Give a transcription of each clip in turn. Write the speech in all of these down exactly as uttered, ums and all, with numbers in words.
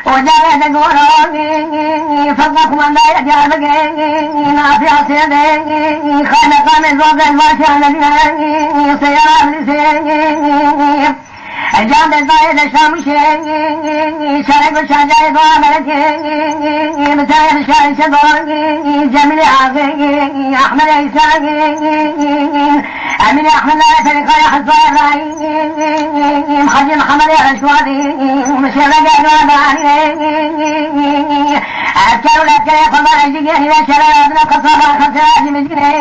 Ocağı da gora, fazla kumandaya Diyarbakır, Nafi Asya de, kaymakam Ezra Belbaşa, Seyyar Abdülse, Can Bezayê de Şamuşê, Şarek û Şarcayê Doğa Melekê, Mesayê Şarek Şedo, Cemîlê Axê, Ahmed Eysa, Emînê Ahmed Ferîqayê Hesayê Rahîm, Hacî Mihemed Reşwadî, Şêxê Gergandanî, Esker û Leskerê Xwezarê Cigêrî, Şêxê Razîna Qesaba Xesê Hacî Micînê,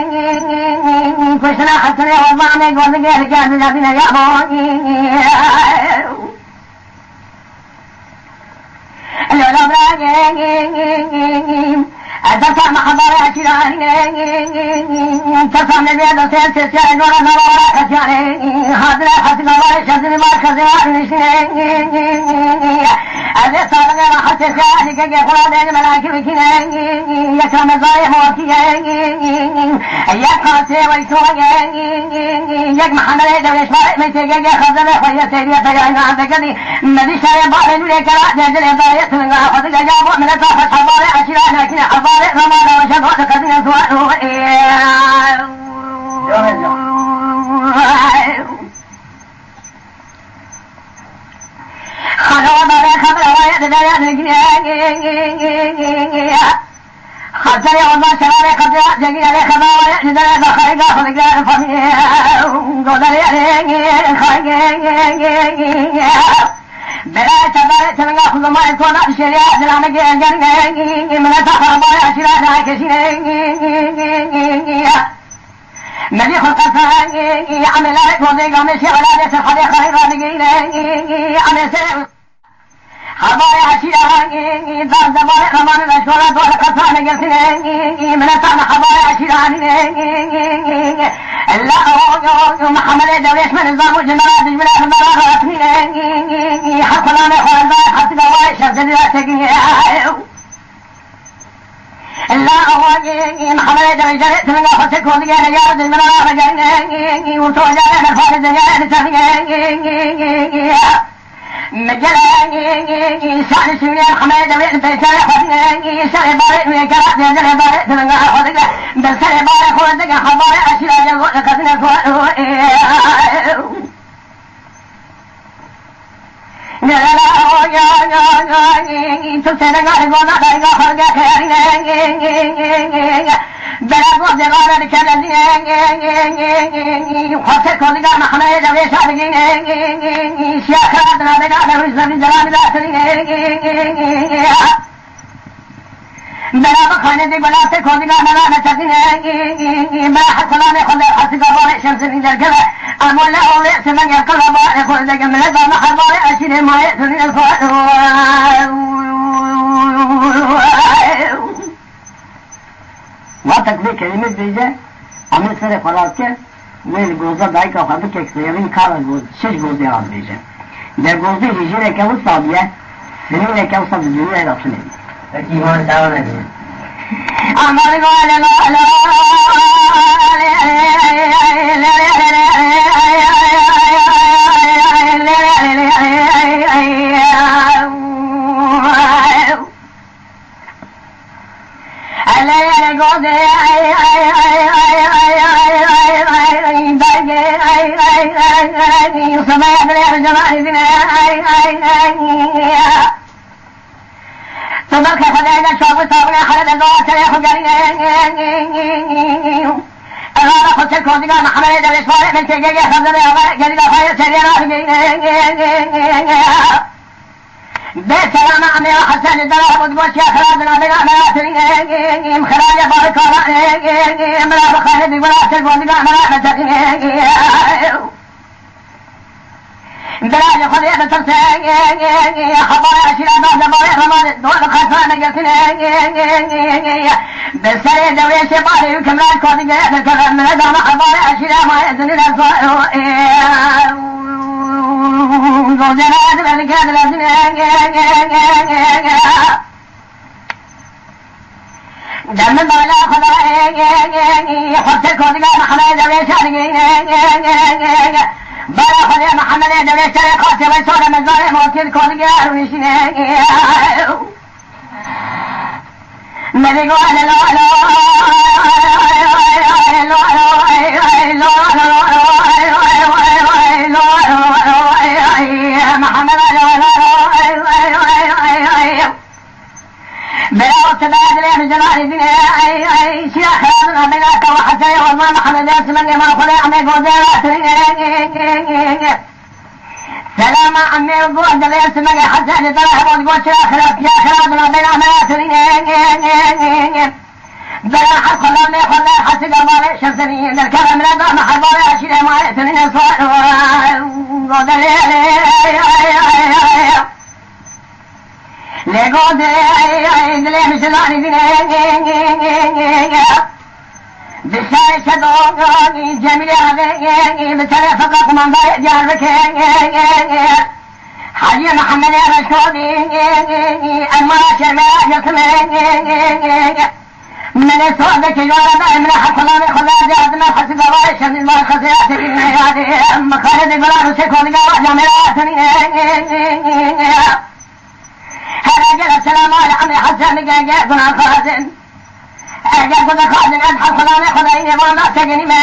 Kuştina Xesenê Osmanê Gozigê Ricardi Jardîne Yabo. Lola bra, ez desta me xebarê eşîran, desta me vê destê sesya, ez wara nava wara xesyanê, hazire xesik xebarê şezini mar xezê var niştine, ez ê sabiqê me xesê sesya, dike ke xura deni melaki bikine, yeka me zayê muwakiye, yek qasê weysoye, yek Mehemedê Dewleşmarê me têgege xezebe xwe ye seyriye peyayna vekedi. Medî şerê barê nûrê kera, derdinê dayê tilinga xwe dike ya bo mileta xwe, hevalê eşîra nekine, hevalê ramana weşe bo diqedine zuwan. Xalo barê xebra wayê dide ya dikine. Xatirê ondan şerabê qebya cegî erê xebawa ye, ji derê daxayê gaxo digre famî. Goderê erê xayê. Bela çadarê çevinga xuzuma tona şeriya, zilamekê ergen. Mileta xarabaye aşîra da keşîne. Medî xwe qesa, emelê gozê gamê şêxelade serhadê xayê radigîne. Amê se. Xebarê eşîra, daz debarê ramanê leşkora dor xesane girtine, miletane xebarê eşîra. La o, o, o, Mehemedê Dewlêş me nizam û ji me re dijmine, ji me re rahatine, her xulamê xwe ez hesî gavayê şevzedî ra çekine. La o, Mehemedê Dewlêş derê tilinga xwe se kodigene, yar dijmine re vegerine, û to yare berfane zengere diterine. Mecere, şanê şiwînê Hemeyê Dewlêt, peykerê xwe, şerê barê nûyê kera, dêzirê barê dilinga xwe dike, bi serê barê xwe dike, hevalê eşîra ye, xwe diqedine xwe. Tu sênenga li goza dayga xwe dike. Bela gozê rana dikene, xwesê kodiga mehmeyê de wêşa digîne, şiya xera dina bela de wî zerrî zelal de tirîne. Bela bi xanê di gula te kodiga mela de çekîne. Bela her kolanê xwe de hesîga barê şemsî derkeve. Emo le olê semen ya kala barê xwe de, millet dana her barê eşîrê mayê tirîne xwe. Wextek vê kelîmê dibêje, Amê serê xwe rast ke, wê li goza dayika xwe bike, sêrî kara goz, şiş gozê re dibêje. De gozê hêjîneke wisa biye, sinîneke wisa di dinyayê de tune. Peki, îman dawa nedin. Ele ele gozê, ay, ay, ay, bergê, ay, ay, ay, ay, semaya bile cemal izine, ay, ay, ay. Sabah kefede ile çabuk sabına hale de doğa sene hocanine. Ela da hotel kodiga mahmele de resmane ben tege hazır ya, geri de hayır seviyene. Be selama amê Hesen dara bud boş ya xera dina bena mera trin, em xera ya barikara, em ra xare di wala ser bodiga mera mera. Birayê Xwedê bitirse, xebarê eşîra da, xebarê Remazê, dor bi qesra negirtine. Bi serê dewrêşê barê û kimran kodigê derkeve, min dana xebarê eşîra ma ezinin ez. Zozera dibe dike dilezine. Deme bala Xwedayê, Xwedê kodiga Mehemedê dewrê şadigîne. Bala Xwedê Mehemedê dewrê şerê qasê ve sore mezarê motîl kodigê erwişine. Merigo alo, alo, Mehemmed alo, alo, alo, Mehemmed alo, alo, alo. Bela o tebe dilê min celalî dine, ey, ey, şiya xirabin a bela te wa heseyê Osman Mehemedê Simengê ma xwedê ame gozê ve tirîne. Selama ame gozê ve Simengê heseyê dara hebo go şiya xirab, şiya xirabin a bela me tirîne. Bela her xwedê me xwedê hesî gamalê şefsenî derkeve mine da me hevalê eşîrê ma tirîne suar. Gozê ve, ey, ey, ey, ey, ey. Lê gozê, ey, ey, dilê min şilanî dine. Bi şarê Şedo, Cemîlê Ave, bi serê feqa qumandarê Diyarbekir. Hacî Mehemedê Reşkodî, Elmana Şermeya Yiltime. Mele sobe ke yora da emre hakulanê xwedê derdime hesî davayê şemîl var xezê ya tebî yadê. Mixare de gula rûsê koliga wa camê ya tebî. Her eger selam ale amê hesem gege guna xazin. Eger guna xazin ez hakulanê xwedê yine vana segenî me.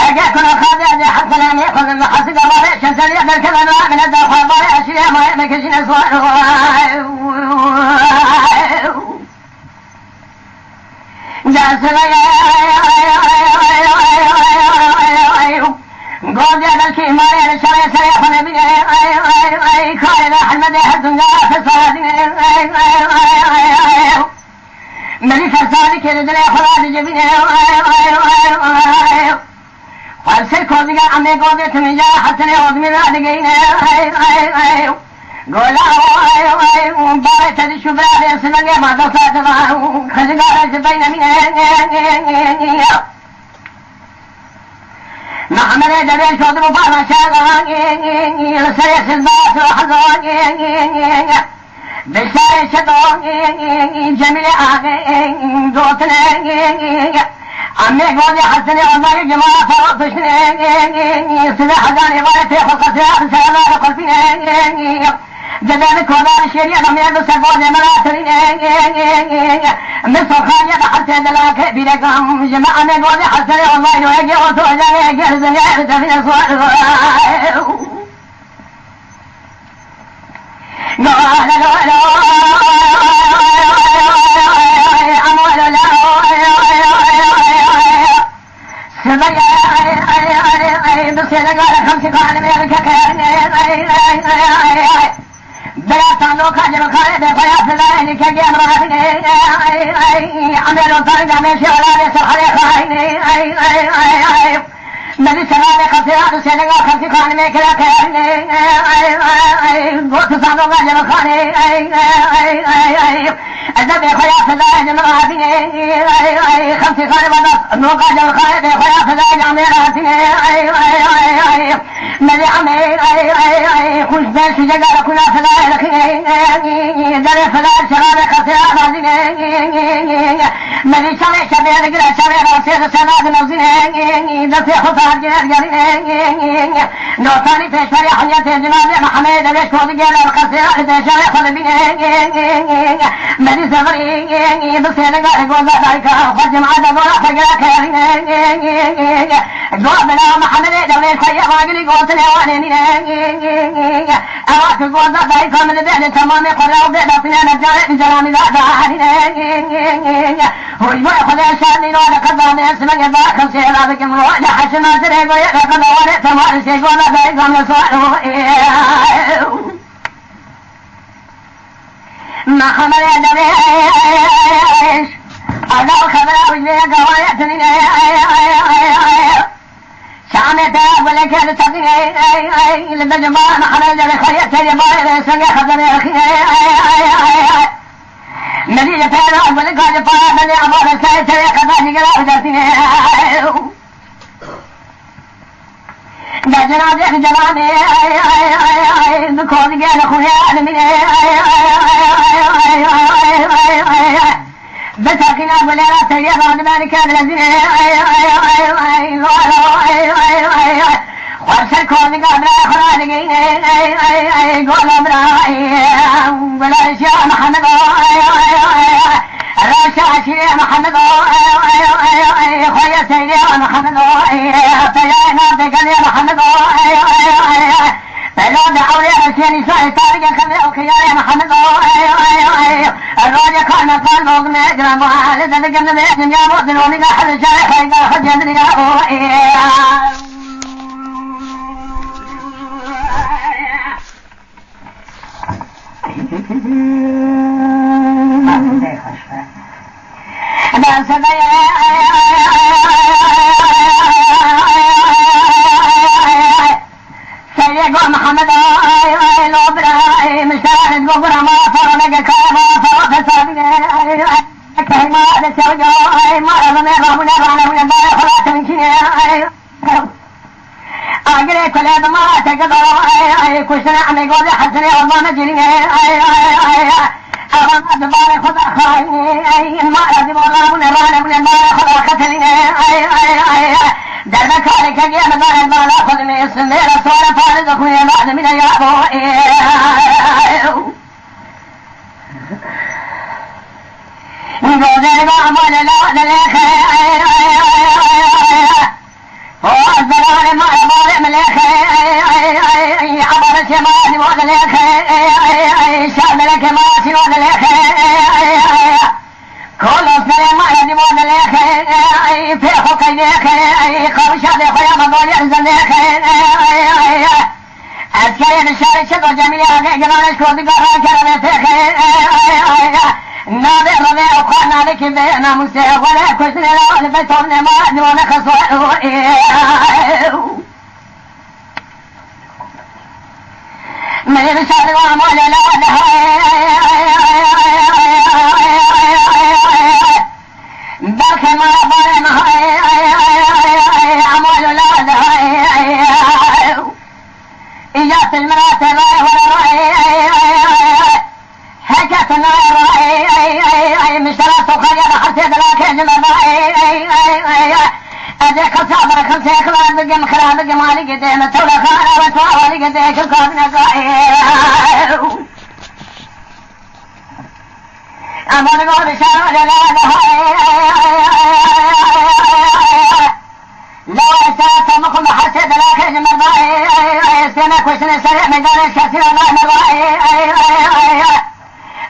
Eger guna xazin ez hakulanê xwedê hesî davayê şemîl ya derkeve mine da xwe vare eşîrê ma me kejine suar. Gozê belkî îmarê li şerê serê xwe nebîne. Karê de Hemedê her dunga fesayadine. Melî fesadî kê li dilê xwe radicivîne. Xwelsê kodiga emê gozê tu min ya Hesenê Ozmî radigeyne. Gola, barê te dişû birarê Simengê ma dewsa diva. Xizigara ji beyne mîne. Mehemedê devê şodibû bana şaga. Li serê xizba tu hezon. Bi şarê Şedo, Cemîlê Axê, gotine, Amê gozê Hesenê Ozanî cimara Farok diştine, Sibê Hezanê vare tê xwe qesra bi serema de qulpîne. Dede bi koda şêriye de mê bi ser gozê me ratirîne. Min sorxaniye bi hesê dilakê bîrekam, ji me amê gozê Hesenê Ozanî yekê orto ozanê yekê li dinyayê bi tevîne suar. Mezî selamê qesê ya du sêdega Xemsî xanimê kire qeyrinê. Got sandoqa Cemil Xanê. Ez de bêxweya fedayê Cemil Xanê. Xemsî xanê bana noqa Cemil Xanê bêxweya fedayê camê Xanê. Mezî amê. Xûş ben şûcega kuna fedayê rexînê. Derê fedayê şerabê qesê ya razînê. Mezî çavê şevê digire çavê rastê di sena di nozîne. Destê xwe sar gêr gerîne. Notanî pêşberê heyetê cinabê Mehemedê Dewêş Kodigê li qesê li pêşerê xwe dibîne. Mezî sevirî bi sêniga li goza dayika xwe cima de gora xwe gere kerîne. Go bila Mehemedê Dewêş xwe yê bagilî gotinê wanê nîne. Ewa ki goza dayika min bê li temamê xwe rew bê destine me carê bi celamî da daherîne. Hûj bo Xwedê şer nîno li qezanê simengê da xemsê da bikim ro li heşima zirê goyê li qezawanê temamê sê goza dayika min suar. Mehemedê Dewêş. Ala xebera wî lê gawayê tinîne. Tamê te guleke li tevînê, ey, ey, li bin ba Mihemed li xweyê teyê bayê sengê xezerê xînê, ey, ey, ey, ey. Milî li pêra gulika li para benê ava li serê teyê qeda jî gela bi dertînê, ey. Be cenazê bi celanê, ey, ey, ey, ey, bi kozgê li xûnê alimînê, ey, ey, ey. Bi teqîna gulê re teyê radibe li kevre zînê, ey, ey, ey, ey, golo, ey, ey, ey, ey. Xwe ser kozgê bira xwe radigihînê, ey, ey, ey, golo bira, ey, gulê şiya Mihemedo, ey, ey, ey, ey. Reşa şîrê Mihemedo, ey, ey, ey, ey, xweyê seyrê Mihemedo, ey, peyê navdê gelê Mihemedo, ey, ey, ey, ey. Peyda de ewlê resiyê nîşanê tarîxê xemê û xiyarê Mihemedo, ey, ey, ey. Rojê karme sal bozme giran bu hale de dikim de dinya bu diloni de hadi şahê xeyda xecendini ya bu, ey. Seyrê go Mihemed, ay, ay, lo bira, ay, mişteran go gura ma, faro nege kaya ma, faro fesabine, ay, ay, kayma de sevdo, ay, ma, ay, me, ramune, ramune, bare, xula, temkine, ay. Agirê kulê bi mala te gido, ey, ey, kuştine emê gozê Hesenê Osmanê Cîlînê, ey, ey, ey, ey. Evan dibare xwe daxayî, ey, mala dî bo rabûne, rane bûne, mala xwe daxetelîne, ey, ey, ey, ey. Derbe karê kegê me dare mala xwe dimê, simêre sore pare dixwîne, ma dimîne ya bo, ey, ey, ey. Gozê ba mala la, la, la, xê, ey, ey, ey, ey, ey. Poz berane mare mare melexe, ey, ey, ey, ey, abare şema sîno de lexe, ey, ey, ey, şar meleke ma sîno de lexe, ey, ey, ey, ey. Kolos bere mare dîmo de lexe, ey, ey, pê xo keylexe, ey, kavşa de xo ya ma dolyer zelexe, ey, ey, ey, ey. Eskerê bi şarê çi do Cemîlê Agê Gilanê şo diga rakere ve pêxê, ey, ey, ey, ey. Navê revê ew xwe navê kê vê namûsê wele kuştinê la li Betovnê ma dîwane xeswa. Meyê bi şarê wa ma lê la de hay. Belkê ma barê me hay. Ama la de hay. Îca tilmira tevayê xwe de rayê, ey, ey, ey, ey. Heke tu nayê rayê, ey, ey, ey, ey. Miştera soxeriya de hersê dilakê ji me bayê, ey, ey, ey, ey. Ez ê xilsa bira xilsê xilas bikim, xilas bikim alî gidê me. Tewle xara we tu alî gidê, kim kazine gayê. Ama digo dişaro de la de hay. Lawa esta tomixu me hersê delakê ji merva ê, ê, ê, ê, sêne kuştinê serê meydanê şesî ve me merva ê, ê, ê, ê, ê.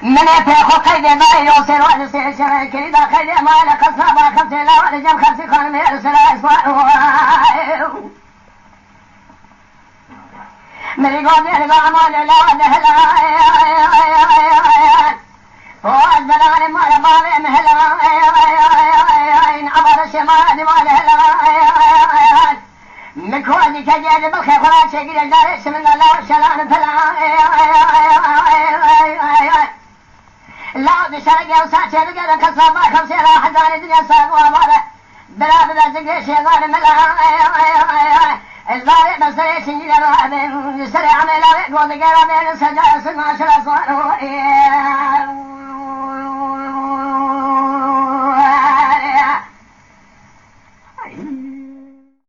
Min ê pê xwe qeydê dayê yo sêr wa li sê şerê kirî da qeydê ma le qesna ba xemsê lawa li cem xemsî xanimê li sera eswa. Mirî gozê li ba ma le lawa li hela. O ez belanê ma le bavê min hela. Ava de şema di ma le hela. Min ku ez dîke gê di bilxê xwe ra çêgirê darê şimin de law şelan pela. Law di şerek ew saçê bigere qesaba xemsê ra hezarê dinya sag û ava be. Bira bide zikê şêxan mela. Ez darê be serê çingî de rabe. Serê emê lawê gol digera bê seca sima şira sor.